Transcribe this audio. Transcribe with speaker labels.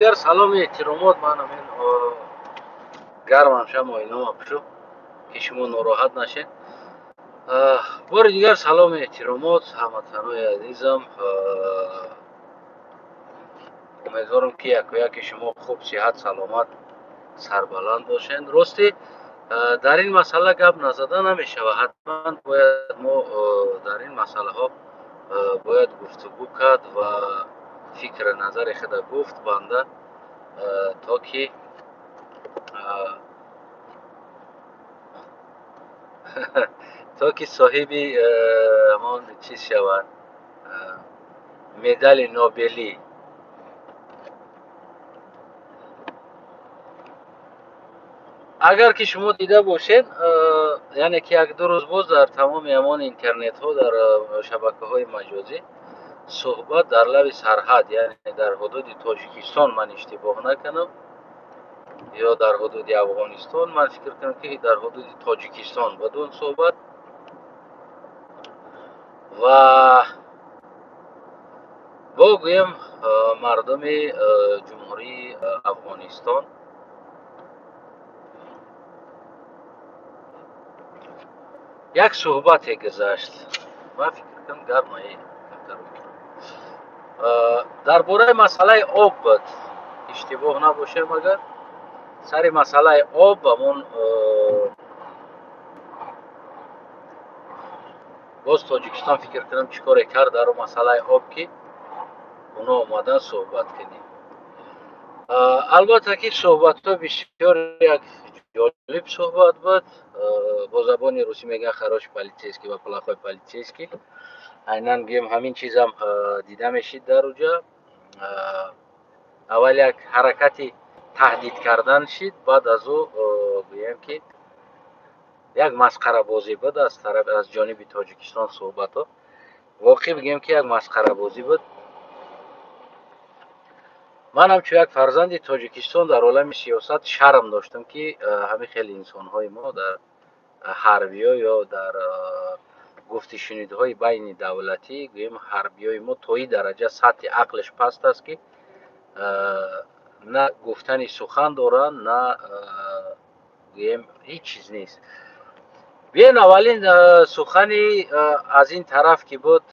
Speaker 1: Дигар салому эҳтиромот. Ман ҳамин гармам шам, оинома пӯшу, ки шумо нороҳат нашед. Бори дигар салому эҳтиромот, ҳамватанои азизам. Умедворам, ки якояки шумо хуб, сиҳат, саломат, сарбаланд бошед. Ростӣ, дар ин масъала гап назада намешавад. Ҳатман бояд мо дар ин масъалаҳо бояд гуфтугӯ кард ва фикри назари худа гуфт банда, то ки соҳиби ҳамон чиз шавад, медали Нобелӣ. Агар ки шумо дида бошед, яъне ки як-ду рӯз боз дар тамоми ҳамон интернетҳо, дар шабакаҳои маҷозӣ суҳбат дар лаби сарҳад, яъне дар ҳудуди Тоҷикистон, ман иштибоҳ накунам, ё дар ҳудуди Афғонистон, ман фикр кунам, ки дар ҳудуди Тоҷикистон буд он суҳбат. Ва бо гӯем, мардуми Ҷумҳурии Афғонистон як суҳбате гузашт. Ман фикр кунам, гармаи дар бораи масъалаи об буд, иштибоҳ набошем. Агар сари масъалаи об ҳамон боз Тоҷикистон, фикр кунам, чӣ коре кард дар масъалаи об, ки оно омадан суҳбат кунем. Албатта ки суҳбатҳо бисёр як ҷолиб суҳбат буд. Бо забони русӣ мегӯянд «хороший полицейский ва плохой полицейский». Айнан гӯем, ҳамин чизам дида мешид дар уҷа. Аввал як ҳаракати таҳдид кардан шид, баъд аз ӯ гӯем, ки як масхарабозӣ буд аз тараф, аз ҷониби Тоҷикистон. Суҳбатҳо воқеъ бигӯем, ки як масхарабозӣ буд. Ман ҳамчун як фарзанди Тоҷикистон дар олами сиёсат шарм доштам, ки ҳамин хеле инсонҳои мо дар ҳарбиё ё дар гуфтушунидҳои байни давлатӣ, гӯем, ҳарбиёи мо то ин дараҷа сатҳи ақлаш паст аст, ки на гуфтани сухан доранд, на гӯем, ҳеҷ чиз нест. Биён, аввалин сухани аз ин тараф ки буд.